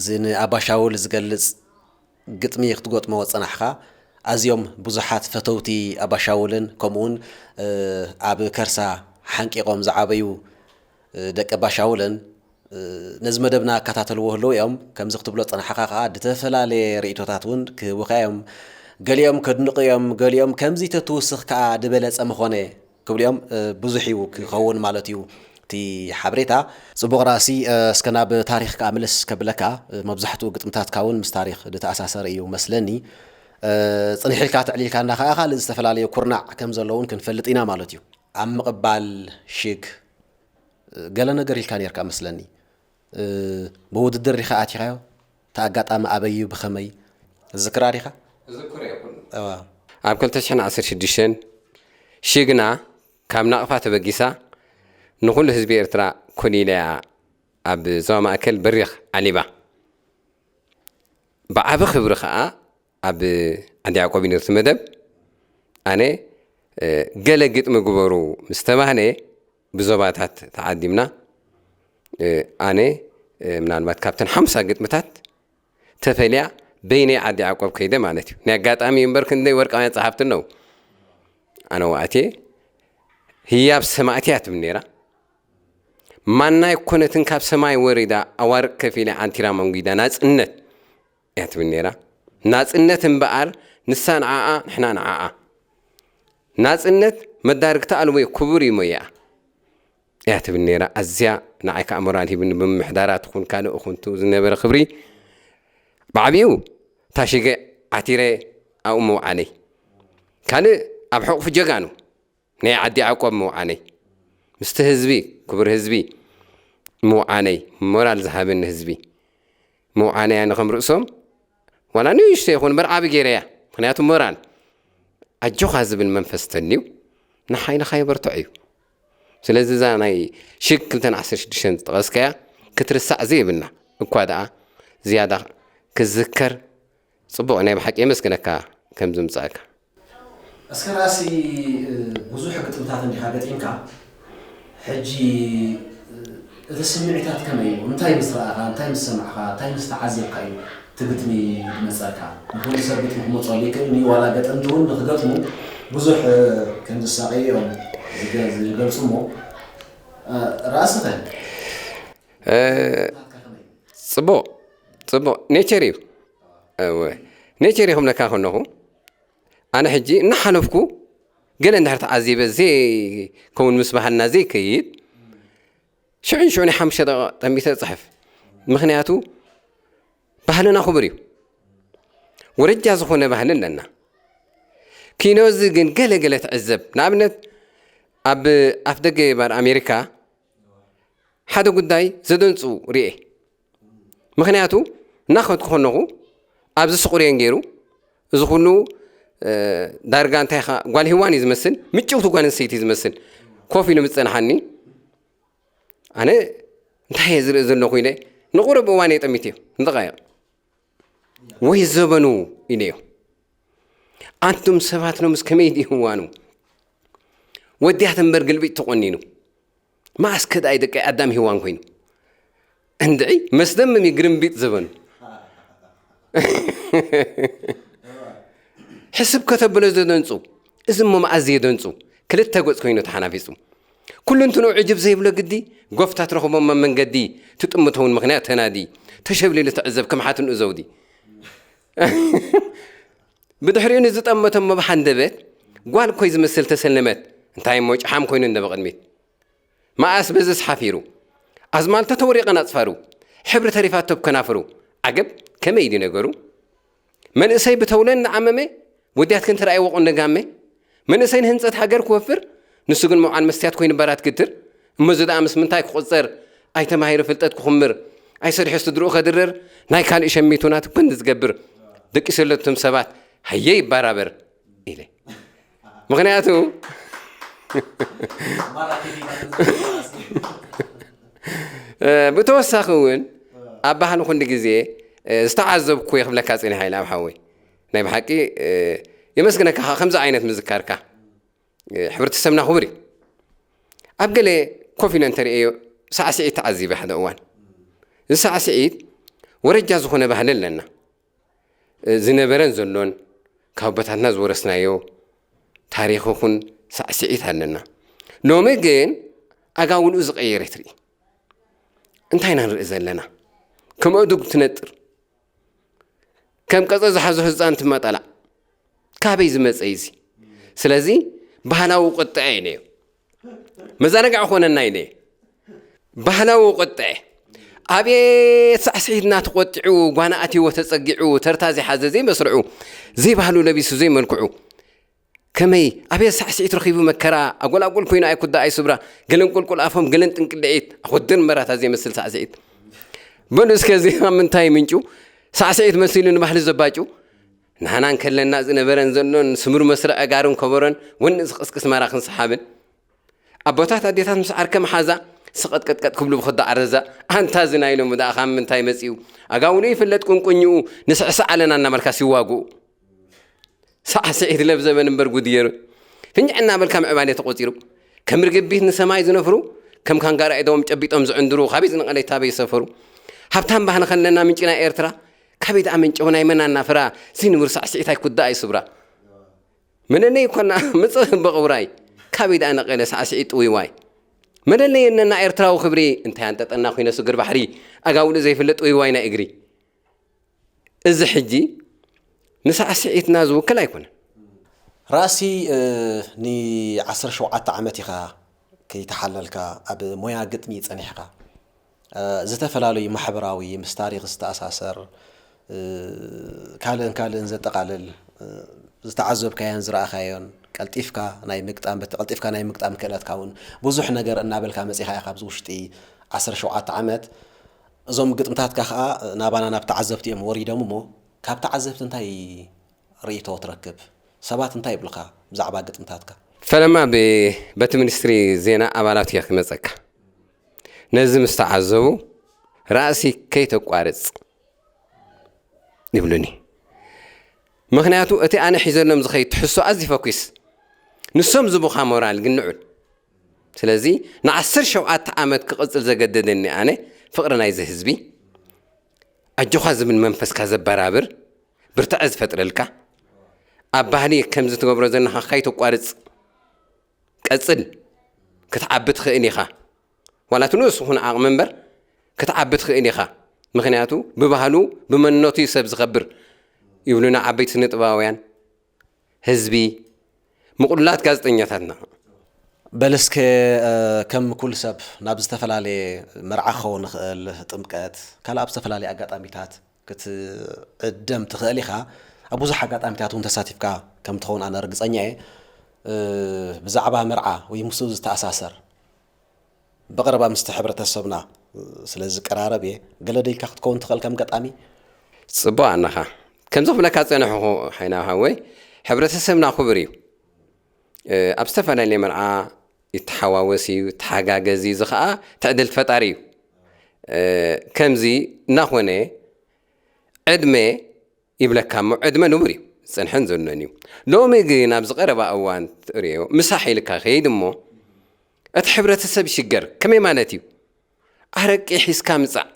እዚ ንኣባሻውል ዝገልጽ ግጥሚ ክትገጥሞ ጸናሕኻ። ኣዝዮም ብዙሓት ፈተውቲ ኣባሻውልን ከምኡውን ኣብ ከርሳ ሓንቂቖም ዝዓበዩ ደቂ ኣባሻውልን ነዚ መደብና ኣከታተልዎ ህለዉ እዮም። ከምዚ ክትብሎ ጸናሕኻ ከኣ ዝተፈላለየ ርእይቶታት እውን ክህቡኻ እዮም። ገሊኦም ከድንቑ እዮም፣ ገሊኦም ከምዚ ተትውስኽ ከኣ ዝበለጸ ምኾነ ክብሉ እዮም። ብዙሕ እዩ ክኸውን ማለት እዩ እቲ ሓበሬታ። ጽቡቕ ራእሲ። እስከ ናብ ታሪኽ ከኣ ምልስ ከብለካ። መብዛሕትኡ ግጥምታትካ እውን ምስ ታሪኽ ዝተኣሳሰረ እዩ መስለኒ። ጽንሕ ኢልካ ተዕሊልካና ከኣ ካልእ ዝተፈላለየ ኩርናዕ ከም ዘለውን ክንፈልጥ ኢና ማለት እዩ። ኣብ ምቕባል ሽግ ገለ ነገር ኢልካ ኔርካ መስለኒ። ብውድድር ዲኻ ኣቲኻዮ? እቲ ኣጋጣሚ ኣበይ እዩ? ብኸመይ? ዝክራ ዲኻ? ዝክር እየ ኩሉ። እዋ። ኣብ ክልተ ሽሕን ዓሰርተ ሽዱሽተን ሽግና ካብ ናቕፋ ተበጊሳ ንኹሉ ህዝቢ ኤርትራ ኮሊለያ ኣብ ዞባ ማእከል በሪኽ ዓሊባ። ብዓቢ ክብሪ ኸኣ ኣብ ዓዲ ያዕቆብ ዩኒቨርሲቲ መደብ ኣነ፣ እ፣ ገለ ግጥሚ ግበሩ ምስ ተባህለ ብዞባታት ተዓዲምና። እ፣ ኣነ፣ እ፣ ምናልባት ካብተን ሓምሳ ግጥምታት ተፈልያ በይነይ ዓዲ ያዕቆብ ከይደ ማለት እዩ። ናይ ኣጋጣሚ እዩ እምበር ክንደይ ወርቃውያን ጸሓፍቲ ኣለዉ። ኣነ ወኣትየ ህያብ ሰማእቲ እያ ትብል ነይራ። ማና ኣይኮነትን ካብ ሰማይ ወሪዳ ኣዋርቕ ከፊላ ዓንቲራ መንጒዳ ናጽነት እያ ትብል ነይራ። ናጽነት እምበኣር ንሳ ንዓኣ ንሕና ንዓኣ። ናጽነት መዳርግቲ ኣልቦ እዩ፣ ክቡር እዩ ሞያኣ እያ ትብል ነይራ። ኣዝያ ንዓይ ከኣ ሞራል ሂብኒ ብምምሕዳራ ትኹን ካልእ እኹንቱ ዝነበረ ክብሪ ብዓቢኡ ታሽገ ዓቲረ ኣብኡ ምውዓለይ። ካልእ ኣብ ሕቑፊ ጀጋኑ ናይ ዓዲ ያዕቆብ ምውዓነይ፣ ምስቲ ህዝቢ፣ ክቡር ህዝቢ ምውዓነይ፣ ሞራል ዝሃበኒ ህዝቢ ምውዓነይ፣ ኣነ ከም ርእሶም ዋላ ንእሽቶ ይኹን እምበር ዓቢ ገይረያ። ምኽንያቱ ሞራል፣ ኣጆኻ ዝብል መንፈስ ተልዩ ንሓይልኻ የበርትዖ እዩ። ስለዚ እዛ ናይ ሽግ ክልተን ዓሰርተ ሽዱሽተን ዝጠቐስካያ ክትርሳዕ ዘይብልና፣ እኳ ደኣ ዝያዳ ክዝከር ጽቡቕ፣ ናይ ብሓቂ የመስግነካ ከምዚ ምጻእካ። እስከ ራእሲ፣ እ፣ ብዙሕ ግጥምታት እንዲኻ ገጢምካ፣ ሕጂ፣ እ፣ እቲ ስምዒታት ከመይ እዩ? እንታይ ምስ ረኣኻ፣ እንታይ ምስ ሰማዕኻ፣ እንታይ ምስ ተዓዘብካ እዩ እቲ ግጥሚ ዝመጸካ? ንኹሉ ሰብ ግጥሚ ክመጸሉ ይክእል እዩ። ዋላ ገጠምቲ እውን ንክገጥሙ ብዙሕ፣ እ፣ ከም ዝሳቐዩ እዮም ዝገ-፣ ዝገልጹ እሞ፣ እ፣ ራእስኸ? እ፣ ጽቡቕ፣ ጽቡቕ። ኔቸር እዩ። እወ። ኔቸር እዩ ክብለካ ከለኹ፣ ኣነ ሕጂ እናሓለፍኩ ገለ እንድሕር ተዓዚበ ዘይከውን ምስ ባህልና ዘይከይድ፣ ሽዑ ንሽዑ ናይ ሓሙሽተ ደቂቕ ጠሚተ እጽሕፍ። ምኽንያቱ ባህልና ክቡር እዩ። ወረጃ ዝኾነ ባህሊ ኣለና። ኪኖ እዚ ግን ገለ ገለ ትዕዘብ። ንኣብነት ኣብ ኣፍ ደገ ባር ኣሜሪካ ሓደ ጉዳይ ዘደንጹ ርኤ። ምኽንያቱ እናኸድኩ ከለኹ ኣብዚ ስቑሬን ገይሩ እዚ ኩሉ፣ እ፣ ዳርጋ እንታይ ኻ ጓል ሂዋን እዩ ዝመስል፣ ምጭውቲ ጓል ኣንስተይቲ እዩ ዝመስል። ኮፍ ኢሉ ምስ ጸንሓኒ ኣነ እንታይ እየ ዝርኢ ዘለኹ ኢለ ንቑሩብ እዋን እየ ጠሚተ እዩ ንደቓይቕ። ወይ ዘበኑ ኢለዮ። ኣንቱም ሰባት ሎምስ ከመይ ድዩ እዋኑ? ወዲያት እምበር ግልቢጥ ተቖኒኑ። መኣስ ከ ደኣ እዩ ደቂ ኣዳም ሄዋን ኮይኑ? እንድዒ መስደምም እዩ ግርምቢጥ ዘበኑ። ሕስብ ከተብሎ ዘደንጹ፣ እዚ እሞ መኣዝ ዘየደንጹ፣ ክልተ ገጽ ኮይኑ ተሓናፊጹ። ኩሉ እንትንኡ ዕጅብ ዘይብሎ ግዲ፣ ጎፍታት ረኽቦም ኣብ መንገዲ፣ ትጥምተውን ምኽንያት ተናዲ፣ ተሸብሊሉ ትዕዘብ ከም ሓትንኡ ዘውዲ። ብድሕሪኡ ንዝጠመቶም መብሓ ሃንደበት፣ ጓል ኮይ ዝመስል ተሰለመት። እንታይ እሞ ጭሓም ኮይኑ እንደ ብቕድሚት። መኣስ በዝስ ሓፊሩ። ኣዝማልቶ ተወሪቐን ኣጽፋሩ። ሕብሪ ተሪፋቶ ብከናፍሩ። ዓገብ፣ ከመይ ድዩ ነገሩ? መንእሰይ ብተውለ እናዓመመ፣ ወዲያት ክንትረኣይዎ ቁንደ ጋመ። መንእሰይ ንህንጸት ሃገር ክወፍር፣ ንሱ ግን መውዓል መስትያት ኮይኑ በራት ግትር። እሞ እዚ ደኣ ምስ ምንታይ ክቑጸር? ኣይተማሂሩ ፍልጠት ክኹምር፣ ኣይሰሪሑ ስድርኡ ከድርር፣ ናይ ካልእ ሸሚቱ ናቱ ክንዲ ዝገብር፣ ደቂሰለቱም ሰባት ሃየ ይበራበር ኢለ። ምኽንያቱ፣ እ፣ ብተወሳኺ እውን ኣብ ባህሊ ኩሉ ግዜ፣ እ፣ ዝተዓዘብኩ እየ ክብለካ ጽኒሐ ኢለ ኣብ ሓወይ። ናይ ብሓቂ፣ እ፣ የመስግነካ ከምዚ ዓይነት ምዝካርካ። እ፣ ሕብረተሰብና ክቡር እዩ። ኣብ ገለ ኮፍ ኢለ እንተርእዮ ሳዕስዒት ተዓዚበ ሓደ እዋን። እዚ ሳዕስዒት ወረጃ ዝኾነ ባህሊ ኣለና። ዝነበረን ዘሎን ካብ ኣቦታትና ዝወረስናዮ ታሪኽ ይኹን ሳዕስዒት ኣለና። ሎሚ ግን ኣጋውልኡ ዝቐየረ ትርኢ። እንታይ ኢና ንርኢ ዘለና? ከም ኣእዱግ ትነጥር፣ ከም ቀጸ ዝሓዞ ህጻን ትመጠላዕ። ካበይ ዝመጸ እዩ እዚ? ስለዚ ባህላዊ ቁጥዐ እዩ ነዮ። መዘናግዒ ኮነና እዩ ነዮ። ባህላዊ ቁጥዐ። ኣብየት ሳዕስዒትና ተቆጢዑ፣ ጓና ኣትይዎ ተጸጊዑ፣ ተርታ ዘይሓዘ ዘይመስርዑ፣ ዘይባህሉ ለቢሱ ዘይመልክዑ። ከመይ ኣብየት ሳዕስዒት ረኺቡ መከራ፣ ኣጎላጉል ኮይኑ ኣይኩዳ ኣይስብራ፣ ገለን ቁልቁል ኣፎም ገለን ጥንቅልዒት፣ ኣኹድር መራታ ዘይመስል ሳዕስዒት። በሉ እስከ እዚ ካብ ምንታይ ምንጩ ሳዕስዒት መሲሉ ንባህሊ ዘባጩ? ንሕና እንከለና ዝነበረን ዘሎን ስምሩ መስርዕ ኣጋርን ከበሮን ወኒ ዝቕስቅስ ማራኽን ሰሓብን። ኣቦታት ኣዴታት ምስ ዓርከ መሓዛ ስቐጥቀጥቀጥ ክብሉ ብኽዳ ኣረዛ። ኣንታ እዚ ናይ ሎሚ ደኣ ካብ ምንታይ መጺኡ? ኣጋውሉ ይፍለጥ ቁንቁኝኡ፣ ንስዕስዕ ኣለና እናበልካ ሲዋግኡ። ሳዕስዒት ለብ ዘበን እምበር ጉድ ገይሩ። ፍንጭዕ እናበልካ ምዕባለ ተቖጺሩ። ከም ርግቢት ንሰማይ ዝነፍሩ፣ ከም ካንጋራ ኢዶም ጨቢጦም ዝዕንድሩ፣ ካበይ ዝነቐለ ይታበይ ይሰፈሩ። ሃብታም ባህሊ ከለና ምንጪ ናይ ኤርትራ፣ ካበይ ደኣ መንጨው ናይ መናና ፍራ፣ እዚ ንቡር ሳዕስዒት ኣይኩዳ ኣይስብራ። መለለይ እኮና ምጽእ በቕውራይ፣ ካበይ ደኣ ነቐለ ሳዕስዒት ጥውይዋይ። መለለይ እነና ኤርትራዊ ክብሪ፣ እንታይ ኣንጠጠና ኩይነ ስግር ባሕሪ፣ ኣጋውሉ ዘይፍለጥ ጥውይዋይ ናይ እግሪ። እዚ ሕጂ ንሳዕስዒትና ዝውክል ኣይኮነን። ራእሲ፣ እ፣ ን ዓሰርተ ሸውዓተ ዓመት ኢኻ ከይተሓለልካ ኣብ ሞያ ግጥሚ ጸኒሕካ። እ፣ ዝተፈላለዩ ማሕበራዊ ምስ ታሪኽ ዝተኣሳሰር፣ እ፣ ካልእን ካልእን ዘጠቓልል፣ እ፣ ዝተዓዘብካዮን ዝረኣኻዮን ቀልጢፍካ ናይ ምግጣም፣ በቲ ቀልጢፍካ ናይ ምግጣም ክእለትካ እውን ብዙሕ ነገር እናበልካ መጺኻ ኢኻ ኣብዚ ውሽጢ ዓሰርተ ሸውዓተ ዓመት። እዞም ግጥምታትካ ኸኣ ናባና ናብ ተዓዘብቲ እዮም ወሪዶም እሞ፣ ካብ ተዓዘብቲ እንታይ ርእይቶ ትረክብ? ሰባት እንታይ ይብሉኻ ብዛዕባ ግጥምታትካ? ፈለማ ብ-፣ በቲ ሚኒስትሪ ዜና ኣባላት እየ ክመጸካ። ነዚ ምስ ተዓዘቡ፣ "ራእሲ ከይተቋርጽ" ይብሉኒ። ምኽንያቱ እቲ ኣነ ሒዘሎም ዝኸይድ ትሕዝቶ ኣዝዩ ፈኲስ። ንሶም ዝቡኻ ሞራል ግን ንዑል። ስለዚ ንዓሰርተ ሸውዓተ ዓመት ክቕጽል ዘገደደኒ ኣነ ፍቕሪ ናይዚ ህዝቢ፣ ኣጆኻ ዝብል መንፈስካ ዘበራብር፣ ብርትዐ ዝፈጥረልካ፣ ኣብ ባህሊ ከምዚ ትገብሮ ዘለኻ ከይተቋርጽ ቀጽል፣ ክትዓቢ ትኽእል ኢኻ። ዋላ እቲ ንኡስ ይኹን ዓቕሚ እምበር ክትዓቢ ትኽእል ኢኻ። ምኽንያቱ ብባህሉ ብመንነቱ እዩ ሰብ ዝኸብር ይብሉና ዓበይቲ ስነ ጥበባውያን። ህዝቢ፣ ምቕሉላት ጋዜጠኛታትና። በል እስከ፣ እ፣ ከም ኩሉ ሰብ ናብ ዝተፈላለየ መርዓ ክኸውን ይኽእል፣ ጥምቀት፣ ካልእ ኣብ ዝተፈላለየ ኣጋጣሚታት ክትዕደም ትኽእል ኢኻ። ኣብ ብዙሕ ኣጋጣሚታት እውን ተሳቲፍካ ከም ትኸውን ኣነ ርግጸኛ እየ። እ፣ ብዛዕባ መርዓ ወይ ምስኡ ዝተኣሳሰር ብቐረባ ምስቲ ሕብረተሰብና ስለ ዝቀራረብ እየ። ገለ ደይልካ ክትከውን ትኽእል ከም ገጣሚ? ጽቡቕ ኣለኻ። ከምዚ ክብለካ ጸንሕኹ ሓይና ሃወይ፣ ሕብረተሰብና ክቡር እዩ። እ፣ ኣብ ዝተፈላለየ መርዓ ይተሓዋወስ እዩ፣ ይተሓጋገዝ እዩ። እዚ ኸኣ ትዕድልቲ ፈጣሪ እዩ። እ፣ ከምዚ እናኾነ ዕድመ ይብለካ እሞ፣ ዕድመ ንቡር እዩ፣ ዝጸንሐን ዘሎን እዩ። ሎሚ ግን ኣብዚ ቀረባ እዋን ትርእዮ፣ ምሳሕ ኢልካ ከይድ እሞ፣ እቲ ሕብረተሰብ ይሽገር። ከመይ ማለት እዩ? ኣረቂ ሒዝካ ምጻእ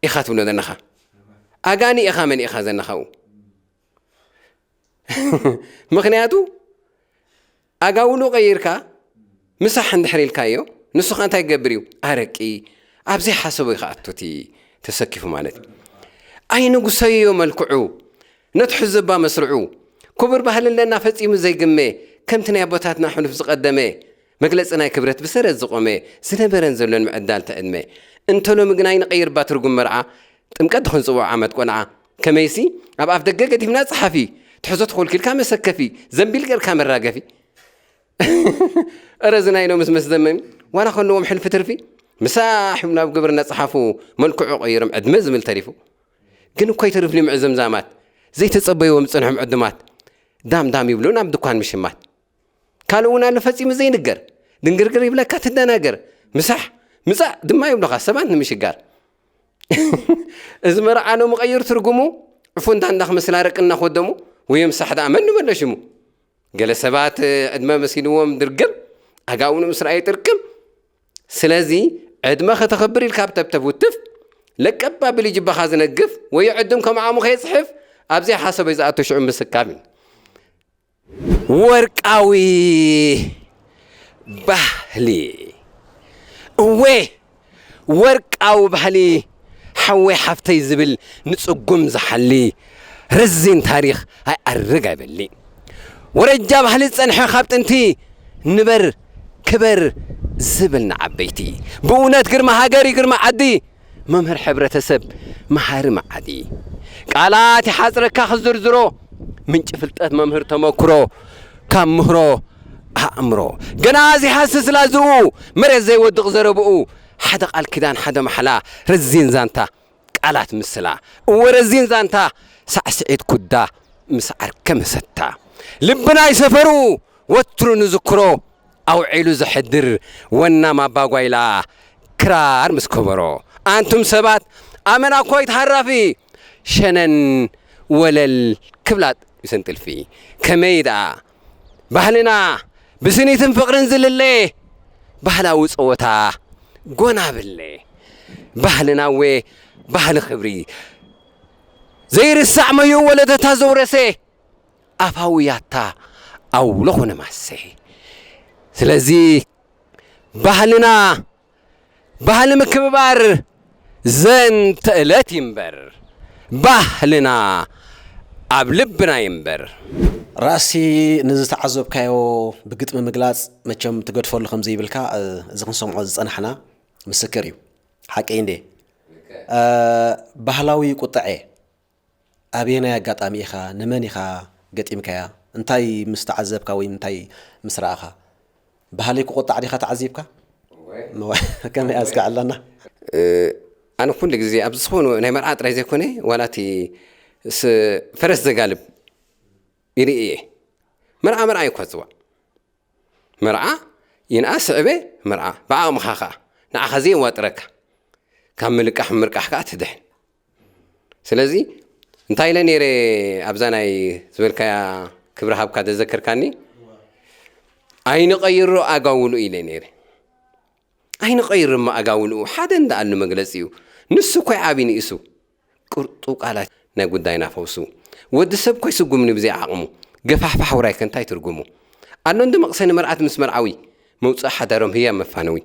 ኢኻ ትብሎ ዘለኻ። ኣጋኒ ኢኻ መን ኢኻ ዘለኻኡ? ምኽንያቱ ኣጋውሉ ቀይርካ ምሳሕ እንድሕር ኢልካዮ፣ ንሱ ኸ እንታይ ክገብር እዩ? ኣረቂ ኣብ ዘይሓሰቦ እዩ ክኣቱ እቲ ተሰኪፉ ማለት እዩ። ኣይንጉሰዮ መልክዑ፣ ነቲ ሕዝባ መስርዑ። ክቡር ባህሊ ኣለና ፈጺሙ ዘይግመ፣ ከምቲ ናይ ኣቦታትና ሕሉፍ ዝቐደመ። መግለጺ ናይ ክብረት ብሰረት ዝቖመ፣ ዝነበረን ዘሎን ምዕዳል ትዕድመ። እንተ ሎሚ ግን ኣይንቐይር እባ ትርጉም መርዓ፣ ጥምቀት ዶ ክንጽውዖ ዓመት ቆልዓ? ከመይሲ ኣብ ኣፍ ደገ ገዲፍና ጸሓፊ፣ ትሕዞ ተኾልኪልካ መሰከፊ፣ ዘንቢል ገርካ መራገፊ። እረ እዚ ናይ ሎምስ መስደመሚ፣ ዋላ ከለዎም ሕልፊ ትርፊ፣ ምሳሕ ናብ ግብሪ እናጸሓፉ መልክዑ ቀይሮም ዕድመ ዝብል ተሪፉ። ግን እኮ ይተርፍ ልምዒ ዘምዛማት፣ ዘይተጸበይዎም ዝጸንሖም ዕዱማት፣ ዳም ዳም ይብሉ ናብ ድኳን ምሽማት። ካልእ እውን ኣሎ ፈጺሙ ዘይንገር፣ ድንግርግር ይብለካ ትደናገር፣ ምሳሕ ምጻእ ድማ ይብሉኻ ሰባት ንምሽጋር። እዚ መርዓ ሎሚ ቀይሩ ትርጉሙ፣ ዕፉን ዳንዳ ክመስል ኣረቂ እናኾደሙ፣ ወይ ምሳሕ ደኣ መን ንበሎ ሽሙ? ገለ ሰባት ዕድመ መሲልዎም ድርግም፣ ኣጋውኑ ምስ ረኣዩ ጥርቅም። ስለዚ ዕድመ ከተኽብር ኢልካ ኣብ ተብተብ ውትፍ፣ ለቀብ ኣቢሉ ጅባኻ ዝነግፍ ወይ ዕድም ከም ዓቕሙ ከይጽሕፍ ኣብ ዘይሓሰቦ እዩ ዝኣቱ ሽዑ ምስካም እዩ። ወርቃዊ ባህሊ። እወ፣ ወርቃዊ ባህሊ ሓወይ ሓፍተይ ዝብል ንጽጉም ዝሓሊ ረዚን ታሪኽ ኣይኣርግ ኣይበሊ። ወረጃ ባህሊ ዝጸንሐ ካብ ጥንቲ ንበር ክበር ዝብል ንዓበይቲ። ብእውነት ግርማ ሃገር እዩ ግርማ ዓዲ። መምህር ሕብረተሰብ መሃሪ መዓዲ። ቃላት ይሓጽረካ ክዝርዝሮ ምንጪ ፍልጠት መምህር ተመክሮ ካብ ምህሮ ኣእምሮ። ገና ዘይሃስስ ላዝኡ መሬት ዘይወድቕ ዘረብኡ ሓደ ቃል ኪዳን ሓደ ማሕላ ረዚን ዛንታ ቃላት ምስላ እወ ረዚን ዛንታ ሳዕስዒት ኩዳ ምስ ዓርከ መሰታ ልብና ይሰፈሩ ወትሩ ንዝክሮ ኣውዒሉ ዘሕድር ወናም ኣባጓይላ ክራር ምስ ከበሮ። ኣንቱም ሰባት ኣመና እኮ ኣይትሃራፊ ሸነን ወለል ክብላ ይሰንጥልፊ ከመይ ደኣ ባህልና ብስኒትን ፍቕርን ዝልለ ባህላዊ ጸወታ ጎናብለ ባህልና እወ ባህሊ ክብሪ ዘይርሳዕ መዩ ወለደታ ዘውረሰ ኣፋዊ ያታ ኣውሎ ኾነ ማሰ። ስለዚ ባህልና ባህሊ ምክብባር ዘንተ እለት ይንበር ባህልና ኣብ ልብና ይንበር። ራእሲ ንዝተዓዘብካዮ ብግጥሚ ምግላፅ መቸም ትገድፈሉ ከም ዘይብልካ እዚ ክንሰምዖ ዝፀናሕና ምስክር እዩ። ሓቀይ እንዴ? ባህላዊ ቁጥዐ ኣበየናይ ኣጋጣሚ ኢኻ ንመን ኢኻ ገጢምካያ? እንታይ ምስ ተዓዘብካ ወይ እንታይ ምስ ረኣኻ? ባህሊ ክቑጣዕ ዲኻ ተዓዚብካ? ከመይ ኣዝካ ኣለና? ኣነ ኩሉ ግዜ ኣብ ዝኾኑ ናይ መርዓ ጥራይ ዘይኮነ ዋላ እቲ ፈረስ ዘጋልብ ይርኢ እየ። መርዓ መርዓ እዩ እኳ ዝፅዋዕ። መርዓ ይንኣስ ስዕበ መርዓ ብዓቕምኻ ኸዓ ንዓኻ ዘየዋጥረካ ካብ ምልቃሕ ምምርቃሕ ከዓ ትድሕን። ስለዚ እንታይ ኢለ ነይረ ኣብዛ ናይ ዝበልካያ ክብሪ ሃብካ ዘዘከርካኒ ኣይንቐይሮ ኣጋውሉ ኢለ ነይረ። ኣይንቐይር እሞ ኣጋውልኡ ሓደ እንዳኣሉ መግለፂ እዩ። ንሱ እኮ ይዓብይ ንእሱ ቅርጡ ቃላት ናይ ጉዳይና ፈውሱ። ወዲ ሰብ እኮ ይስጉምኒ ብዘይ ዓቕሙ። ገፋሕፋሕ ውራይ ከ እንታይ ትርጉሙ? ኣሎ እንዶ መቕሰኒ መርዓት ምስ መርዓዊ መውፅኢ ሓዳሮም ህያብ መፋነዊ።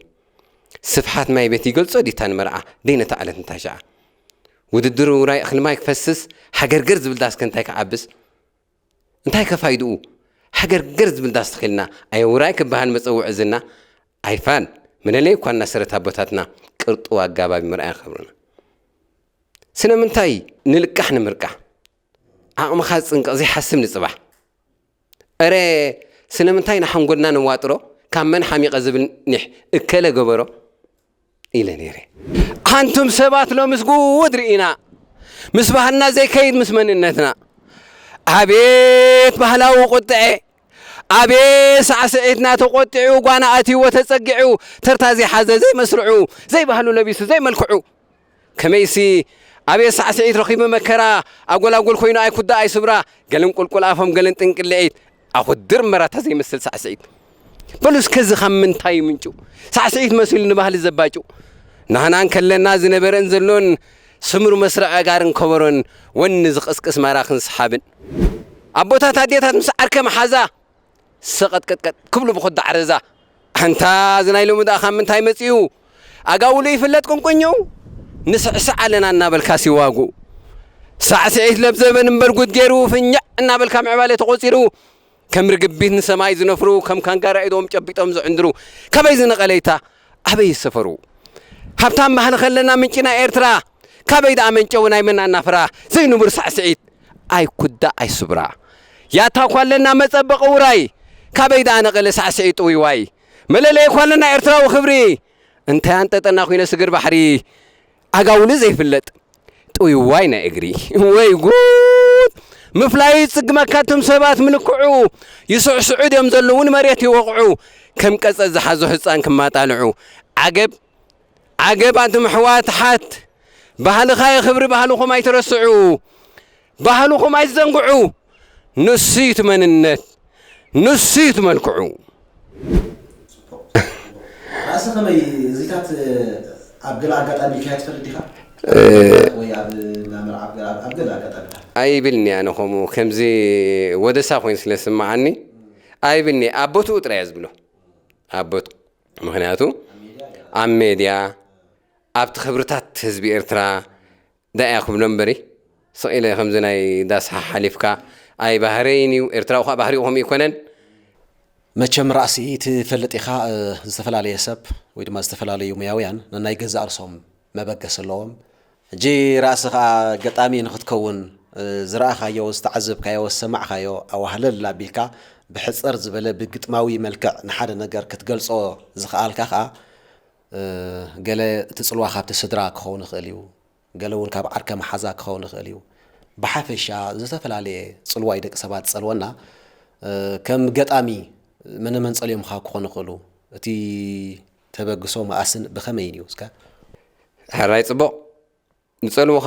ስፍሓት ማይ ቤት ይገልፆ ዲታ ንመርዓ ደይ ነታ ዕለት እንታይ ሸዓ? ውድድር ውራይ እኽሊ ማይ ክፈስስ ሃገርገር ዝብል ዳስ ከ እንታይ ክዓብስ? እንታይ ከፋይድኡ ሃገርገር ዝብል ዳስ ተኺልና ኣየ ውራይ ክበሃል መፀውዒ ዝና ኣይፋል መለለይ እኳ እናሰረት ኣቦታትና ቅርጡ ኣጋባቢ ምርኣያ ክብርና ስለምንታይ ንልቃሕ ንምርቃሕ ዓቕምኻ ዝፅንቅቕ ዘይሓስብ ንፅባሕ እረ ስለምንታይ ንሓንጎልና ነዋጥሮ ካብ መን ሓሚቐ ዝብል ኒሕ እከለ ገበሮ ኢለ ነይረ። ኣንቱም ሰባት ሎምስ ጉድ ርኢና ምስ ባህልና ዘይከይድ ምስ መንነትና። ኣቤት ባህላዊ ቁጥዐ! ኣቤት ሳዕስዒትና ተቆጢዑ ጓና ኣትይዎ ተጸጊዑ ተርታ ዘይሓዘ ዘይመስርዑ ዘይባህሉ ለቢሱ ዘይመልክዑ ከመይሲ ኣቤት ሳዕስዒት ረኺቡ መከራ ኣጎላጉል ኮይኑ ኣይኩዳ ኣይስብራ ገለን ቁልቁል ኣፎም ገለን ጥንቅልዒት ኣኹድር መራታ ዘይመስል ሳዕስዒት በሉ እስከ እዚ ካብ ምንታይ ምንጩ ሳዕስዒት መሲሉ ንባህሊ ዘባጩ ናህና እንከለና ዝነበረን ዘሎን ስምሩ መስርዕ ኣጋርን ከበሮን ወኒ ዝቕስቅስ ማራኽን ሰሓብን ኣቦታት ኣዴታት ምስ ዓርከ መሓዛ ሰቐጥቀጥቀጥ ክብሉ ብኹዳ ዓረዛ ኣንታ እዚ ናይ ሎሚ ደኣ ካብ ምንታይ መጺኡ ኣጋውሉ ይፍለጥ ቁንቁኝኡ ንስዕስዕ ኣለና እናበልካ ሲዋጉ ሳዕስዒት ለብዘበን እምበር ጉድ ገይሩ ፍኛዕ እናበልካ ምዕባለ ተቖጺሩ ከም ርግቢት ንሰማይ ዝነፍሩ ከም ካንጋራ ኢዶም ጨቢጦም ዝዕንድሩ ካበይ ዝነቐለይታ ኣበይ ዝሰፈሩ ሃብታም ባህሊ ከለና ምንጭ ናይ ኤርትራ ካበይ ደኣ መንጨዊ ናይ መናናፍራ ዘይንቡር ሳዕስዒት ኣይኩዳ ኣይስብራ ያታ እኳ ኣለና መጸበቒ ውራይ ካበይ ደኣ ነቐለ ሳዕስዒት ጥውይዋይ መለለይ እኳ ኣለና ኤርትራዊ ክብሪ እንታይ ኣንጠጠና ኩነ ስግር ባሕሪ ኣጋውሊ ዘይፍለጥ ጥውይዋይ ናይ እግሪ ወይ ጉድ ምፍላይ ይጽግመካ እቶም ሰባት ምልክዑ ይስዕስዑ ድዮም ዘለዉ ንመሬት ይወቕዑ ከም ቀጸ ዝሓዞ ህጻን ክማጣልዑ ዓገብ ዓገብ ኣንቱም ኣሕዋት ኣሓት ባህልኻ የኽብሪ ባህልኹም ኣይትረስዑ ባህልኹም ኣይትዘንግዑ ንሱ እዩ እቲ መንነት ንሱ እዩ እቲ መልክዑ ራእሲ ከመይ እዚታት ኣብ ገለ ኣጋጣሚ ኢልካዮ ትፈልጥ ዲኻ? ወይ ኣብ እንዳ መርዓ ኣብ ገለ ኣጋጣሚታት ኣይብልኒ። ኣነ ከምኡ ከምዚ ወደሳ ኮይኑ ስለ ዝስምዓኒ ኣይብልኒ። ኣብ ቦትኡ ጥራይ እየ ዝብሎ። ኣብ ቦትኡ። ምኽንያቱ ኣብ ሜድያ ኣብቲ ክብርታት ህዝቢ ኤርትራ ዳእያ ክብሎ እምበሪ ስቕ ኢለ ከምዚ ናይ ዳስ ሓሓሊፍካ ኣይባህረይን እዩ። ኤርትራዊ ከዓ ባህሪኡ ከምኡ ኣይኮነን። መቸም ራእሲ ትፈልጥ ኢኻ። እ፣ ዝተፈላለየ ሰብ ወይ ድማ ዝተፈላለዩ ሙያውያን ነናይ ገዛእ ርእሶም መበገሲ ኣለዎም። ሕጂ ራእሲ ከዓ ገጣሚ ንኽትከውን፣ እ፣ ዝረኣኻዮ፣ ዝተዓዘብካዮ፣ ዝሰማዕካዮ ኣዋህለል ኣቢልካ ብሕጽር ዝበለ ብግጥማዊ መልክዕ ንሓደ ነገር ክትገልጾ ዝኸኣልካ ከዓ፣ እ፣ ገለ እቲ ጽልዋ ካብቲ ስድራ ክኸውን ይኽእል እዩ። ገለ እውን ካብ ዓርከ መሓዛ ክኸውን ይኽእል እዩ። ብሓፈሻ ዝተፈላለየ ጽልዋ እዩ ደቂ ሰባት ዝጸልወና። እ፣ ከም ገጣሚ መነ መን ጸልዮምኻ ክኾኑ ይኽእሉ? እቲ ተበግሶ መኣስን ብኸመይን እዩ እስከ? ሕራይ ጽቡቕ። ዝጸልዉኻ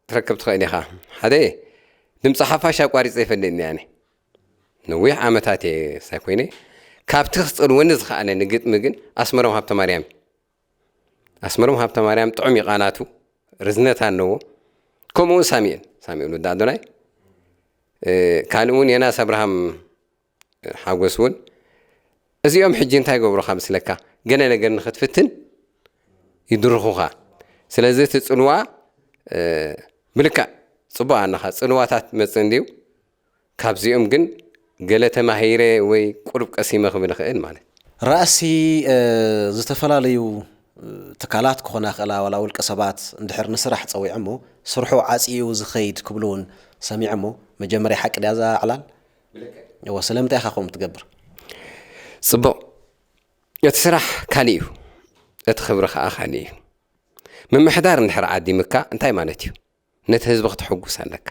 ትረክብ ትኽእል ኢኻ። ሓደ ድምፂ ሓፋሽ ኣቋሪጸ ይፈልጥኒ ኣነ። ነዊሕ ዓመታት እየ ሳይ ኮይነ። ካብቲ ክጸልወኒ ዝኸኣለኒ ግጥሚ ግን ኣስመሮም ሃብተማርያም እዩ። ኣስመሮም ሃብተማርያም ጥዑም እዩ ቃላቱ፣ ርዝነት ኣለዎ። ከምኡ እውን ሳሙኤል፣ ሳሙኤል ወዲ ኣዶናይ፣ እ፣ ካልእ እውን ዮናስ ኣብርሃም ሓጎስ እውን። እዚኦም ሕጂ እንታይ ይገብሩኻ መስለካ? ገለ ነገር ንኽትፍትን ይድርኹኻ። ስለዚ እቲ ጽልዋ፣ እ፣ ብልክዕ ጽቡቕ ኣለኻ። ጽልዋታት መጽእ እንድዩ። ካብዚኦም ግን ገለ ተማሂረ ወይ ቁሩብ ቀሲመ ክብል እኽእል ማለት። ራእሲ፣ እ፣ ዝተፈላለዩ፣ እ፣ ትካላት ክኾና ይኽእላ፣ ዋላ ውልቀ ሰባት እንድሕር ንስራሕ ጸዊዖሞ፣ ስርሑ ዓጽዩ ዝኸይድ ክብሉ እውን ሰሚዐሞ። መጀመርያ ሓቂ ድያ እዛ ዕላል? እወ፣ ስለምንታይ ኢኻ ከምኡ ትገብር? ጽቡቕ። እቲ ስራሕ ካልእ እዩ። እቲ ክብሪ ከኣ ካልእ እዩ። ምምሕዳር እንድሕር ዓዲምካ እንታይ ማለት እዩ? ነቲ ህዝቢ ክተሐጉስ ኣለካ።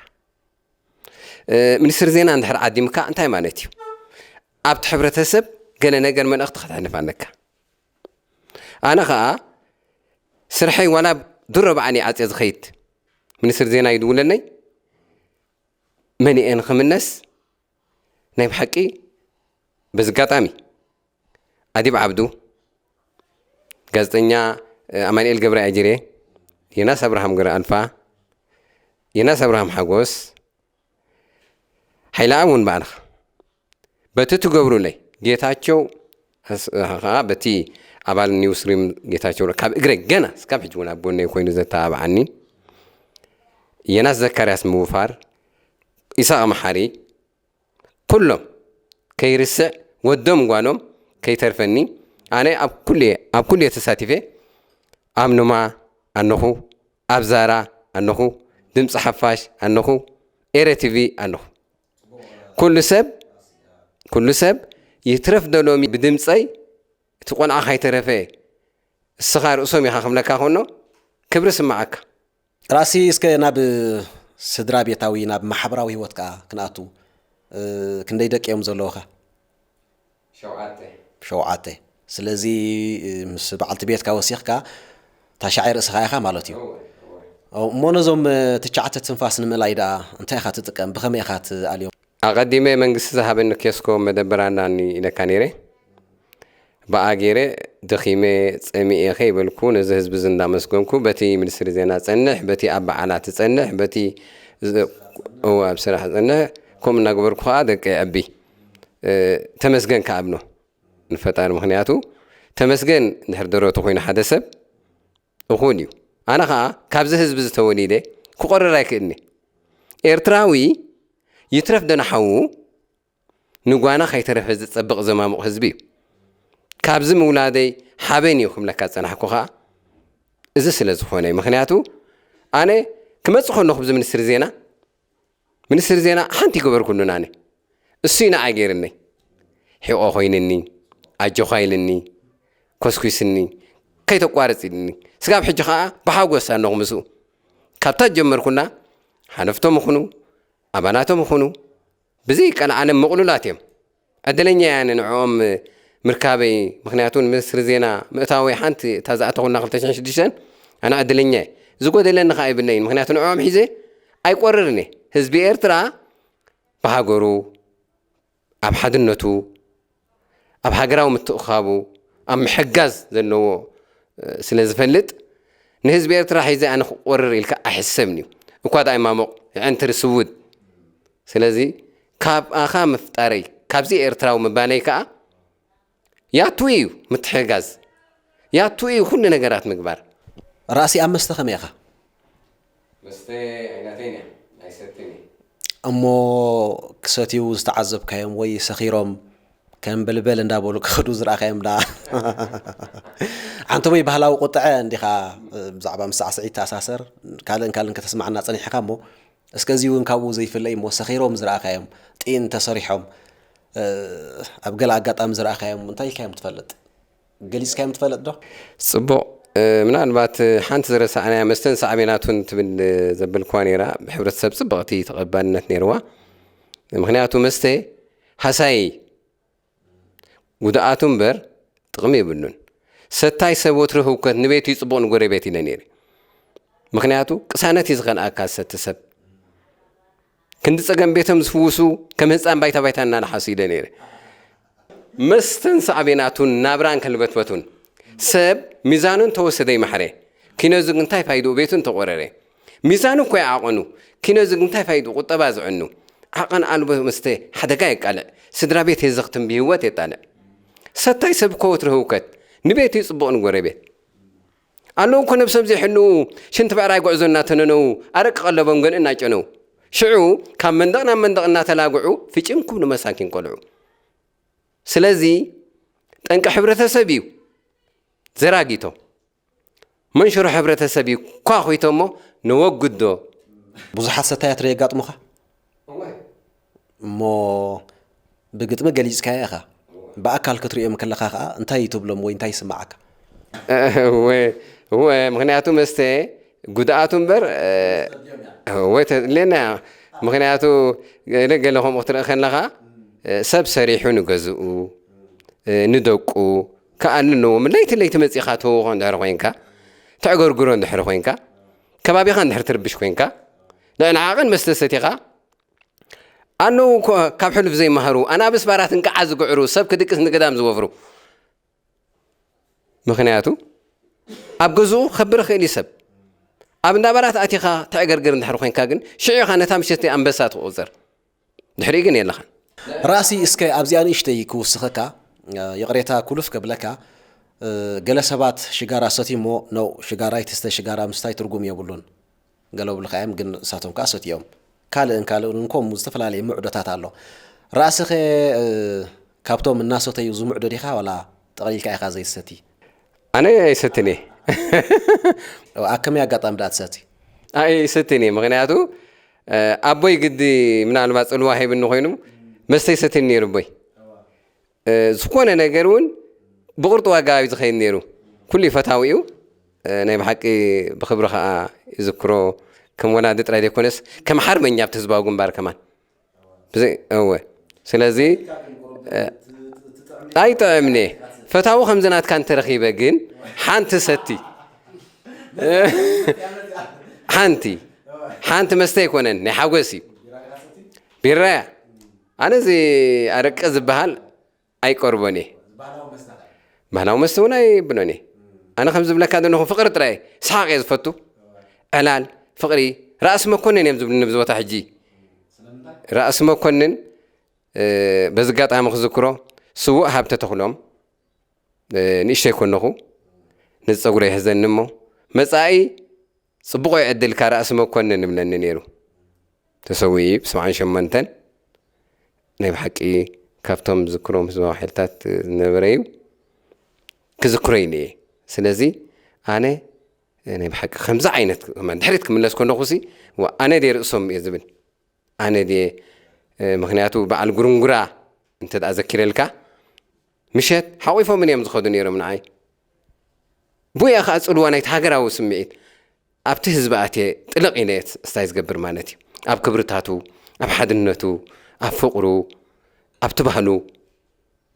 እ፣ ሚኒስትሪ ዜና እንድሕር ዓዲምካ እንታይ ማለት እዩ? ኣብቲ ሕብረተሰብ ገለ ነገር መልእኽቲ ከተሕልፍ ኣለካ። ኣነ ኸኣ ስርሐይ ዋላ ድሮ ብዓኒ ዓጽየ ዝኸይድ ሚኒስትሪ ዜና ይድውለለይ። መሊኤ ንኽምለስ ናይ ብሓቂ በዚ ኣጋጣሚ ኣዲብ ዓብዱ፣ ጋዜጠኛ፣ እ፣ ኣማኑኤል ገብረ ኣጅሬ፣ ዮናስ ኣብርሃም ገብረ ኣልፋ፣ ዮናስ ኣብርሃም ሓጎስ፣ ሓይለኣብ እውን ባዕልኻ በቲ ትገብሩለይ ጌታቸው ኣስ-፣ ኸዓ በቲ ኣባል ኒውስሪም ጌታቸው ካብ እግረ ገና እስካብ ሕጂ እውን ኣብ ጎነይ ኮይኑ ዘተባብዓኒ ዮናስ ዘካርያስ ምውፋር፣ ኢሳቕ መሓሪ፣ ኩሎም ከይርስዕ ወዶም ጓሎም ከይተርፈኒ ኣነ ኣብ ኩሉ እየ፣ ኣብ ኩሉ እየ ተሳቲፈ። ኣብ ኑማ ኣነኹ፣ ኣብ ዛራ ኣነኹ፣ ድምፂ ሓፋሽ ኣነኹ፣ ኤረ ቲቪ ኣነኹ። ኩሉ ሰብ፣ ኩሉ ሰብ ይትረፍ ዶ ሎሚ ብድምፀይ እቲ ቆልዓ ካይተረፈ እስኻ ርእሶም ኢኻ ክብለካ ከሎ ክብሪ ስምዓካ። ራእሲ እስከ ናብ ስድራ ቤታዊ፣ ናብ ማሕበራዊ ህይወት ከኣ ክንኣቱ፣ እ፣ ክንደይ ደቂ እዮም ዘለውኻ? ሸውዓተ። ሸውዓተ። ስለዚ፣ እ፣ ምስ በዓልቲ ቤትካ ወሲኽካ ታሽዓይ ርእስኻ ኢኻ ማለት እዩ። እወ፣ እወ። ኦ፣ እሞ ነዞም፣ እ፣ ትሽዓተ ትንፋስ ንምእላይ ደኣ እንታይ ኢኻ ትጥቀም? ብኸመይ ኢኻ ትኣልዮም? ኣቐዲመ መንግስቲ ዝሃበኒ ኬስኮ መደበር ኣላኒ ኢለካ ነይረ። ብኣ ገይረ ደኺመ ጸሚኤ ከይበልኩ ነዚ ህዝቢ እዚ እንዳመስገንኩ በቲ ሚኒስትሪ ዜና ጸንሕ፣ በቲ ኣብ በዓላት ጸንሕ፣ በቲ ዝ-፣ እወ፣ ኣብ ስራሕ ጸንሕ፣ ከምኡ እናገበርኩ ከኣ ደቂ ዕቢ፣ እ፣ ተመስገን ከኣብሎ ንፈጣሪ። ምኽንያቱ ተመስገን እንድሕር ደረቱ ኮይኑ ሓደ ሰብ እኹል እዩ። ኣነ ከኣ ካብዚ ህዝቢ እዚ ተወሊደ ክቆርር ኣይክእልኒ። ኤርትራዊ ይትረፍ ዶ ንሓዉ ንጓና ከይተረፈ ዝጸብቕ ዘማሙቕ ህዝቢ እዩ። ካብዚ ምውላደይ ሓበን እዩ ክብለካ ዝጸናሕኩ ከኣ እዚ ስለ ዝኾነ እዩ። ምኽንያቱ ኣነ ክመጽእ ከለኹ ብዚ ሚኒስትሪ ዜና፣ ሚኒስትሪ ዜና ሓንቲ ይገበርኩሉን ኣነ። እሱ እዩ ንዓይ ገይርኒ። ሒቖ ኮይንኒ፣ ኣጆኻ ኢልኒ፣ ኮስኲስኒ፣ ከይተቋርጽ ኢልኒ። ስጋብ ሕጂ ከኣ ብሓጎስ ኣለኹ ምስኡ። ካብታ ጀመርኩና ሓለፍቶም ይኹኑ፣ ኣባላቶም ይኹኑ፣ ብዘይ ቀልዓለም ምቕሉላት እዮም። ዕድለኛ እየ ኣነ ንዕኦም ምርካበይ። ምኽንያቱ ንሚኒስትሪ ዜና ምእታወይ ሓንቲ እታ ዝኣተኹላ ክልተ ሽሕን ሽዱሽተን ኣነ ዕድለኛ እየ። ዝጎደለኒ ከኣ የብለይን። ምኽንያቱ ንዕኦም ሒዘ ኣይቆርርን እየ። ህዝቢ ኤርትራ ብሃገሩ፣ ኣብ ሓድነቱ፣ ኣብ ሃገራዊ ምትእኽኻቡ፣ ኣብ ምሕጋዝ ዘለዎ፣ እ፣ ስለ ዝፈልጥ ንህዝቢ ኤርትራ ሒዘ ኣነ ክቆርር ኢልካ ኣይሕሰብን እዩ። እኳ ደኣ ይማሞቕ፣ የዕንትር፣ ስውድ። ስለዚ ካብኣኻ ምፍጣረይ፣ ካብዚ ኤርትራዊ ምባለይ ከኣ ያቱ እዩ ምትሕግጋዝ፣ ያቱ እዩ ኩሉ ነገራት ምግባር። ራእሲ ኣብ መስተ ከመይ ኢኻ? መስተ ኣይናተይን እያ፣ ኣይሰትን እየ። እሞ ክሰትዩ ዝተዓዘብካዮም ወይ ሰኺሮም ከም በልበል እንዳበሉ ክኸዱ ዝረኣኻዮም ደኣ? ሓንቶም ወይ ባህላዊ ቁጥዐ እንዲኻ ብዛዕባ ምስ ሳዕስዒት ተኣሳሰር ካልእን ካልእን ከተስማዕና ጸኒሕካ እሞ እስከ እዚ እውን ካብኡ ዘይፍለ እዩ እሞ ሰኺሮም ዝረኣኻዮም ጢን ተሰሪሖም ኣብ ገለ ኣጋጣሚ ዝረኣኻዮም እንታይ ኢልካዮም ትፈልጥ? ገሊጽካዮም ትፈልጥ ዶ? ጽቡቕ። ምናልባት ሓንቲ ዝረሳዕናያ መስተን ሳዕቤናቱን ትብል ዘበልክዋ ነይራ። ብሕብረተሰብ ጽብቕቲ ተቐባልነት ነይርዋ። ምኽንያቱ መስተ ሃሳይ ጉድኣቱ እምበር ጥቕሚ የብሉን። ሰታይ ሰብ ወትሩ ህውከት ንቤቱ እዩ ጽቡቕ ንጎረቤት ኢለ ነይረ። ምኽንያቱ ቅሳነት እዩ ዝኸልኣካ ዝሰቲ ሰብ። ክንዲ ጸገም ቤቶም ዝፍውሱ ከም ህጻን ባይታ ባይታ እናለሓሱ ኢለ ነይረ። መስተን ሳዕቤናቱን ናብራን ከልበትበቱን ሰብ ሚዛኑ እንተወሰደ ይማሕረ። ኪኖ ዝግ እንታይ ፋይድኡ ቤቱ እንተቖረረ። ሚዛኑ እኮ ይዓቐኑ። ኪኖ ዝግ እንታይ ፋይድኡ ቁጠባ ዝዕኑ። ዓቐን ኣልቦ መስተ ሓደጋ የቃልዕ። ስድራ ቤት የዘኽትም ብህይወት የጣልዕ። ሰታይ ሰብ እኮ ወትሩ ህውከት። ንቤቱ ይጽቡቕ ንጎረቤት። ኣለዉ እኮ ነብሶም ዘይሕልዉ ሽንቲ ብዕራይ ጉዕዞ እናተነነዉ ኣረቂ ቀለቦም ገንኢ እናጨነዉ ሽዑ ካብ መንደቕ ናብ መንደቕ እናተላግዑ ፍጭም ክብሉ መሳኪን ቆልዑ። ስለዚ ጠንቂ ሕብረተሰብ እዩ ዘራጊቶ መንሽሮ ሕብረተሰብ እዩ ኳ ኮይቶ እሞ ነወግዶ። ብዙሓት ሰታያት ዶ የጋጥሙኻ? እሞ ብግጥሚ ገሊጽካዮ ኢኻ። ብኣካል ክትርእዮም ከለኻ ኸኣ እንታይ ትብሎም ወይ እንታይ ይስምዓካ? እወ፣ እወ፣ ምኽንያቱ መስተ ጉድኣቱ እምበር፣ እ፣ እወ፣ ተድልየና እያ። ምኽንያቱ ገለ ገለ ከምኡ ክትርኢ ከለኻ፣ እ፣ ሰብ ሰሪሑ ንገዝኡ፣ እ፣ ንደቁ ክኣሊ ኣለዎም። ለይቲ ለይቲ መጺኻ ትህውኾ እንድሕር ኮይንካ፣ ተዕገርግሮ እንድሕር ኮይንካ፣ ከባቢኻ እንድሕር ትርብሽ ኮይንካ፣ ንዕንዓቕን መስተ ሰቲኻ፣ ኣለዉ እኮ ካብ ሕሉፍ ዘይመሃሩ፣ ኣናብስ ባራት እንቅዓ ዝግዕሩ፣ ሰብ ክድቅስ ንገዳም ዝወፍሩ። ምኽንያቱ ኣብ ገዝኡ ክኸብር ይኽእል እዩ ሰብ። ኣብ እንዳ ባራት ኣቲኻ ተዕገርግር እንድሕር ኮይንካ ግን ሽዑ ኢኻ ነታ ምሸት ኣንበሳ ትቑጸር። ድሕሪኡ ግን የለኻን። ራእሲ እስከ ኣብዚኣ ንእሽተይ ክውስኸካ፣ ይቕሬታ ኩሉፍ ከብለካ፣ ገለ ሰባት ሽጋራ ሰትዩ እሞ ነው ሽጋራ ኣይትስተ ሽጋራ ምስታይ ትርጉም የብሉን። ገለ ብልካ እዮም ግን ንሳቶም ከኣ ሰትዮም ካልእን ካልእን ከምኡ ዝተፈላለየ ምዕዶታት ኣሎ። ራእስኸ ካብቶም እናሰተዩ ዝምዕዶ ዲኻ ዋላ ጠቕሊልካ ኢኻ ዘይትሰቲ? ኣነ ኣይሰትን እየ። ኣብ ከመይ ኣጋጣሚ ደኣ ትሰቲ? ኣይሰትን እየ ምኽንያቱ ኣቦይ ግዲ ምናልባት ጽልዋ ሂብኒ ኮይኑ መስተ ይሰትየኒ ነይሩ ኣቦይ። ዝኾነ ነገር እውን ብቕርጢ ዋጋ እዩ ዝኸይድ ነይሩ። ኩሉ ፈታዊ እዩ። ናይ ብሓቂ ብኽብሪ ከዓ ይዝክሮ። ከም ወላዲ ጥራይ ዘይኮነስ ከም ሓርበኛ ኣብቲ ህዝባዊ ግንባር ከማን ብዘይ እወ ስለዚ ኣይጥዕምኒ ፈታዊ ከምዚ ናትካ እንተረኺበ ግን ሓንቲ ሰቲ ሓንቲ ሓንቲ መስተ ኣይኮነን ናይ ሓጎስ እዩ ቢራ እያ ኣነ እዚ ኣረቂ ዝበሃል ኣይቀርቦን እየ። ባህላዊ መስተ እውን ኣይብሎን እየ። ኣነ ከም ዝብለካ ዘለኹ ፍቕሪ ጥራይ እየ። ሰሓቕ እየ ዝፈቱ። ዕላል፣ ፍቕሪ፣ ራእሲ መኮነን እዮም ዝብሉኒ ኣብዚ ቦታ ሕጂ። ራእሲ መኮንን በዚ ኣጋጣሚ ክዝክሮ ስዉእ ሃብተ ተኽሎም ንእሽተይ ኮነኹ ነዚ ፀጉረ ይሕዘኒ እሞ መፃኢ ፅቡቕ ዕድል ካራእሲ መኮንን ይብለኒ ነይሩ። ተሰዊኡ ብሰብዓን ሸሞንተን ናይ ብሓቂ ካብቶም ዝክሮም ህዝባዊ ሓይልታት ዝነበረ እዩ። ክዝክሮ ኢለ እየ። ስለዚ ኣነ ናይ ብሓቂ ከምዚ ዓይነት ድሕሪት ክምለስ ከለኹ ሲ ኣነ ድየ ርእሶም እየ ዝብል። ኣነ ድየ ምኽንያቱ በዓል ጉርንጉራ እንተ ደኣ ዘኪረልካ ምሸት ሓቒፎምን እዮም ዝኸዱ ነይሮም ንዓይ። ብኡ እያ ከኣ ጽልዋ ናይቲ ሃገራዊ ስምዒት ኣብቲ ህዝቢ ኣትየ ጥልቕ ኢለ እየ ስታይ ዝገብር ማለት እዩ። ኣብ ክብርታቱ፣ ኣብ ሓድነቱ፣ ኣብ ፍቕሩ፣ ኣብቲ ባህሉ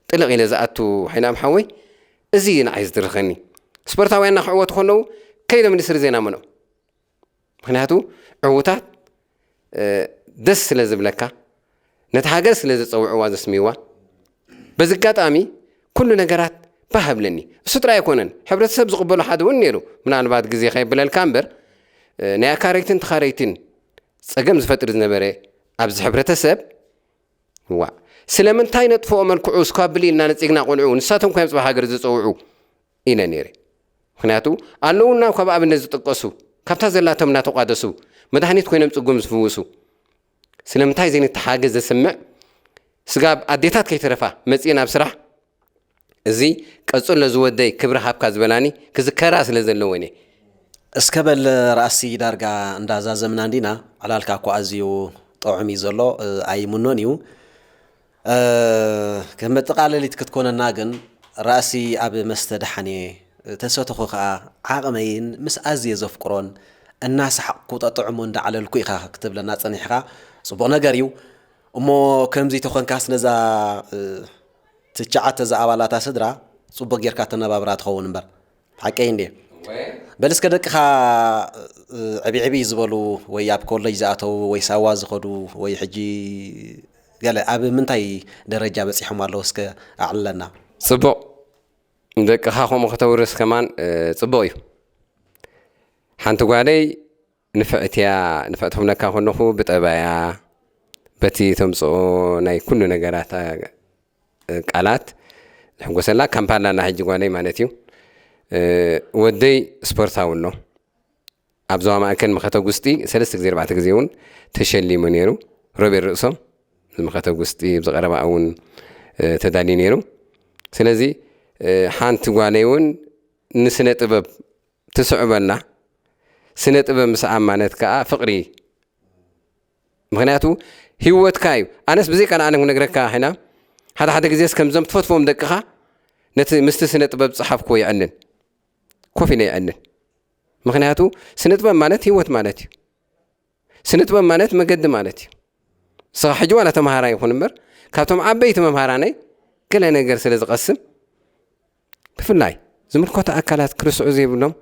ጥልቕ ኢለ ዝኣቱ ሓይልኣም ሓወይ እዚ እዩ ንዓይ ዝድርኸኒ። ስፖርታውያንና ክዕወቱ ከለዉ ከይዶም ኢንዱስትሪ ዜና መነው። ምኽንያቱ ዕዉታት ደስ ስለ ዝብለካ ነቲ ሃገር ስለ ዘፀውዕዋ ዘስምይዋ በዚ ኣጋጣሚ ኩሉ ነገራት ባህ ኣብለኒ። እሱ ጥራይ ኣይኮነን፣ ሕብረተሰብ ዝቕበሎ ሓደ እውን ነይሩ። ምናልባት ግዜ ከየብለልካ እምበር፣ እ፣ ናይ ኣካረይትን ተኻረይትን ጸገም ዝፈጥር ዝነበረ ኣብዚ ሕብረተሰብ፣ ዋ፣ ስለምንታይ ነጥፍኦ መልክዑ እስኳ ብሊ ኢልና ነጺግና ቆልዑ፣ ንሳቶም ኮይኖም ጽባሕ ሃገር ዝጸውዑ ኢለ ነይረ። ምኽንያቱ ኣለዉና ካብ ኣብነት ዝጥቀሱ፣ ካብታ ዘላቶም እናተቋደሱ፣ መድሃኒት ኮይኖም ጽጉም ዝፍውሱ። ስለምንታይ ዘይንተሓገዝ ዘስምዕ ስጋብ ኣዴታት ከይተረፋ መጺኤን ኣብ ስራሕ እዚ ቀጽሎ ዝወደይ ክብሪ ሃብካ ዝበላኒ ክዝከራ ስለ ዘለወን እየ። እስከ በል ራእሲ ዳርጋ እንዳዛዘምና እንዲና፣ ዕላልካ እኮ ኣዝዩ ጥዑም እዩ ዘሎ፣ እ፣ ኣይምኖን እዩ። እ፣ ከም መጠቓለሊት ክትኮነና ግን ራእሲ ኣብ መስተ ደሓን እየ፣ ተሰተኹ ከኣ ዓቕመይን ምስ ኣዝየ ዘፍቅሮን እናሰሓቕኩ ጠጥዕሞ እንዳዕለልኩ ኢኻ ክትብለና ጸኒሕኻ። ጽቡቕ ነገር እዩ። እሞ ከምዚ ተኾንካስ ነዛ፣ እ፣ ትሽዓተ ዝኣባላታ ስድራ ጽቡቕ ጌርካ ተነባብራ ትኸውን እምበር። ሓቀይ እንዴ? በል እስከ ደቅኻ፣ እ፣ ዕብይ ዕብይ ዝበሉ ወይ ኣብ ኮሌጅ ዝኣተዉ ወይ ሳዋ ዝኸዱ ወይ ሕጂ ገለ ኣብ ምንታይ ደረጃ በጺሖም ኣለዉ እስከ ኣዕልለና። ጽቡቕ። ደቅኻ ከምኡ ከተውርስ ከማን፣ እ፣ ጽቡቕ እዩ። ሓንቲ ጓለይ ንፍዕቲ እያ፣ ንፍዕቲ ክብለካ ከለኹ ብጠባያ፣ በቲ ተምጽኦ ናይ ኩሉ ነገራታ፣ እ፣ ቃላት ንሕጎሰላ። ካምፓላ ኣላ ሕጂ ጓለይ ማለት እዩ። እ፣ ወደይ ስፖርታዊ ኣሎ። ኣብ ዞባ ማእከል መኸተ ጉስጢ ሰለስተ ግዜ ኣርባዕተ ግዜ እውን ተሸሊሙ ነይሩ። ሮቤል ርእሶም ዝመኸተ ጉስጢ ኣብዚ ቀረባ እውን፣ እ፣ ተዳልዩ ነይሩ። ስለዚ፣ እ፣ ሓንቲ ጓለይ እውን ንስነ ጥበብ ትስዕበላ። ስነ ጥበብ ምስዓብ ማለት ከኣ ፍቕሪ። ምኽንያቱ ህይወትካ እዩ። ኣነስ ብዘይ ቃል ኣነ ክነግረካ፣ ሕና ሓደ ሓደ ግዜስ ከምዞም ትፈትፎም ደቅኻ ነቲ ምስቲ ስነ ጥበብ ዝጸሓፍክዎ የዕልን። ኮፍ ኢለ የዕልን። ምኽንያቱ ስነ ጥበብ ማለት ህይወት ማለት እዩ። ስነ ጥበብ ማለት መገዲ ማለት እዩ። ንስኻ ሕጂ ዋላ ተምሃራይ ይኹን እምበር፣ ካብቶም ዓበይቲ መምሃራነይ ገለ ነገር ስለ ዝቐስም፣ ብፍላይ ዝምልከቶ ኣካላት ክርስዑ ዘይብሎም፣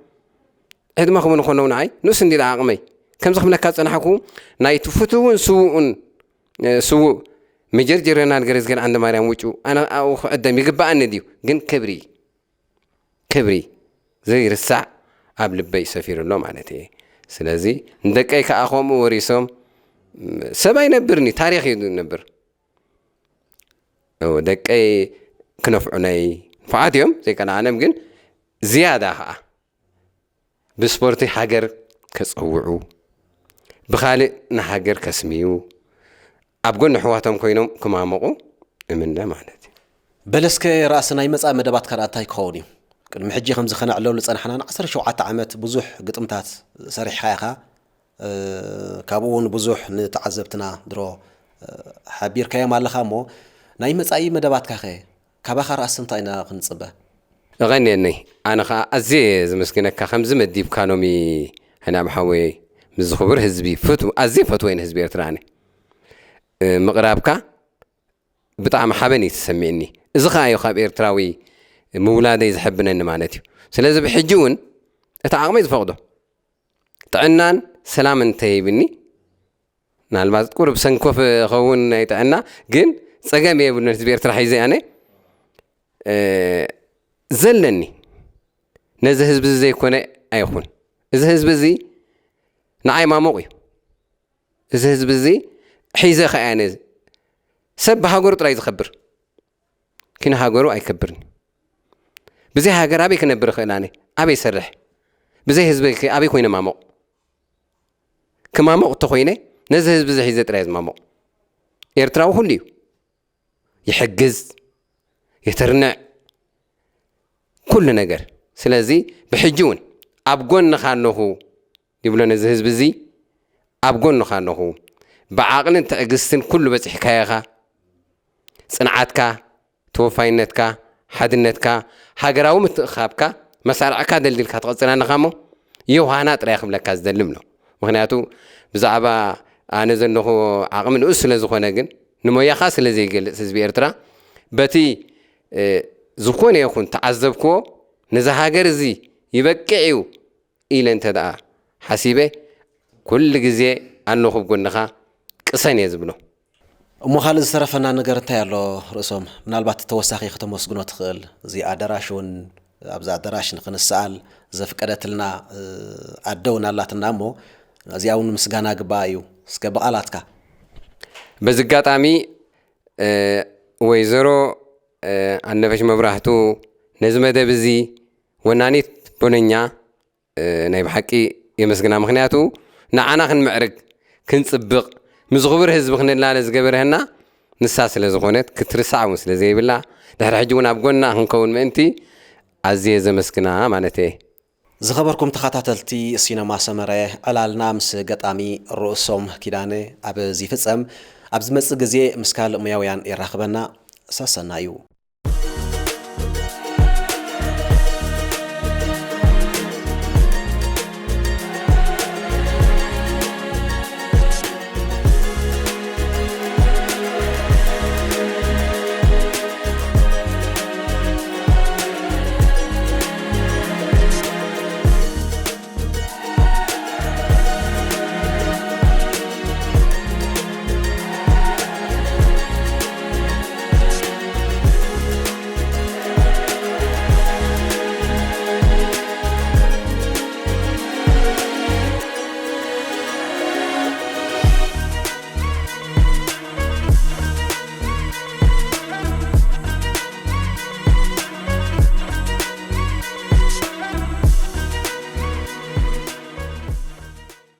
ዕድመ ክብሉ ከለዉ ንዓይ ንእስ እንዲለ ዓቕመይ፣ ከምዚ ክብለካ ዝጸናሕኩ፣ ናይቲ ፍቱውን ስዉኡን፣ እ፣ ስዉእ ሜጀር ጀነራል ገረዝጌል ዓንደማርያም ውጩ፣ ኣነ ኣብኡ ክዕደም ይግብኣኒ ድዩ? ግን ክብሪ፣ ክብሪ ዘይርሳዕ ኣብ ልበይ ሰፊሩ ኣሎ ማለት እየ። ስለዚ ንደቀይ ከኣ ከምኡ ወሪሶም፣ ም፣ ሰብ ኣይነብርን እዩ፣ ታሪኽ እዩ ዝነብር። እወ፣ ደቀይ ክነፍዑነይ ንፉዓት እዮም፣ ዘይቀናዕነም ግን ዝያዳ ከኣ ብስፖርቲ ሃገር ከጸውዑ፣ ብኻልእ ንሃገር ከስምዩ፣ ኣብ ጎኒ ኣሕዋቶም ኮይኖም ክማመቑ እምነ ማለት እዩ። በለስከ ራእሲ ናይ መጻኢ መደባትካ ደኣ እንታይ ክኸውን እዩ? ቅድሚ ሕጂ ከምዚ ከነዕለሉ ዝጸናሕና ንዓሰርተ ሸውዓተ ዓመት ብዙሕ ግጥምታት ሰሪሕካ ኢኻ። እ፣ ካብኡ እውን ብዙሕ ንተዓዘብትና ድሮ፣ እ፣ ሓቢርካዮም ኣለኻ እሞ ናይ መጻኢ መደባትካኸ ካባኻ ራእሲ እንታይ ኢና ክንጽበ? እቐንየኒ። ኣነ ኸኣ ኣዝየ እየ ዝመስግነካ ከምዚ መዲብካ ሎሚ ሕናም ሓወይ ምስዚ ክቡር ህዝቢ ፍትው-፣ ኣዝየ ፈትወ እየ ንህዝቢ ኤርትራ ኣነ። እ፣ ምቕራብካ ብጣዕሚ ሓበን እዩ ተሰሚዕኒ። እዚ ኸኣ እዩ ካብ ኤርትራዊ ምውላደይ ዘሐብነኒ ማለት እዩ። ስለዚ ብሕጂ እውን እቲ ዓቕመይ ዝፈቕዶ ጥዕናን ሰላም እንተሂብኒ፣ ምናልባት ቁሩብ ሰንኮፍ እኸውን ናይ ጥዕና፣ ግን ጸገም የብሉን። ህዝቢ ኤርትራ ሒዘ ኣነ፣ እ፣ ዘለኒ ነዚ ህዝቢ እዚ ዘይኮነ ኣይኹን። እዚ ህዝቢ እዚ ንዓይ ማሙቕ እዩ። እዚ ህዝቢ እዚ ሒዘ ከኣ ኣነ፣ ሰብ ብሃገሩ ጥራይ ዝኸብር፣ ኪነ ሃገሩ ኣይከብርን። ብዘይ ሃገር ኣበይ ክነብር እኽእል ኣነ? ኣበይ ሰርሕ? ብዘይ ህዝቢ ከ ኣበይ ኮይነ ማሞቕ? ክማሞቕ እንተኾይነ ነዚ ህዝቢ እዚ ሒዘ ጥራይ ዝማሞቕ። ኤርትራዊ ኩሉ እዩ። ይሕግዝ፣ ይትርንዕ፣ ኩሉ ነገር። ስለዚ ብሕጂ እውን ኣብ ጎንኻ ኣለኹ ይብሎ ነዚ ህዝቢ እዚ፣ ኣብ ጎንኻ ኣለኹ። ብዓቕልን ትዕግስትን ኩሉ በጺሕካዮ ኢኻ። ጽንዓትካ፣ ተወፋይነትካ፣ ሓድነትካ፣ ሃገራዊ ምትእኽኻብካ፣ መሳርዕካ ደልዲልካ ትቐጽል ኣለኻ እሞ፣ ዮሃና ጥራይ ክብለካ ዝደሊ እብሎ። ምኽንያቱ ብዛዕባ ኣነ ዘለኹ ዓቕሚ ንኡስ ስለ ዝኾነ፣ ግን ንሞያኻ ስለ ዘይገልጽ ህዝቢ ኤርትራ፣ በቲ፣ እ፣ ዝኾነ ይኹን ተዓዘብክዎ፣ ነዚ ሃገር እዚ ይበቅዕ እዩ ኢለ እንተ ደኣ ሓሲበ፣ ኩሉ ግዜ ኣለኹ ኣብ ጎንኻ፣ ቅሰን እየ ዝብሎ። እሞ ካልእ ዝተረፈና ነገር እንታይ ኣሎ? ርእሶም፣ ምናልባት ተወሳኺ ከተመስግኖ ትኽእል? እዚ ኣዳራሽ እውን፣ ኣብዚ ኣዳራሽ ንክንሰኣል ዘፍቀደትልና ኣደ እውን ኣላትና እሞ፣ እዚኣ እውን ምስጋና ግባኣ እዩ። እስከ ብቓላትካ። በዚ ኣጋጣሚ ወይዘሮ ኣነፈሽ መብራህቱ ነዚ መደብ እዚ ወናኒት ቦነኛ ናይ ብሓቂ የመስግና። ምክንያቱ ንዓና ክንምዕርግ፣ ክንፅብቕ፣ ምስ ክቡር ህዝቢ ክንላለ ዝገበረህና ንሳ ስለ ዝኾነት ክትርሳዕ እውን ስለ ዘይብላ፣ ድሕሪ ሕጂ እውን ኣብ ጎና ክንከውን ምእንቲ ኣዝየ ዘመስግና ማለት እየ። ዝኸበርኩም ተኸታተልቲ ሲነማ ሰመረ፣ ዕላልና ምስ ገጣሚ ርእሶም ኪዳነ ኣብ ዝፍጸም፣ ኣብ ዝመጽእ ግዜ ምስ ካልእ ሙያውያን የራኽበና። ሰሰናዩ።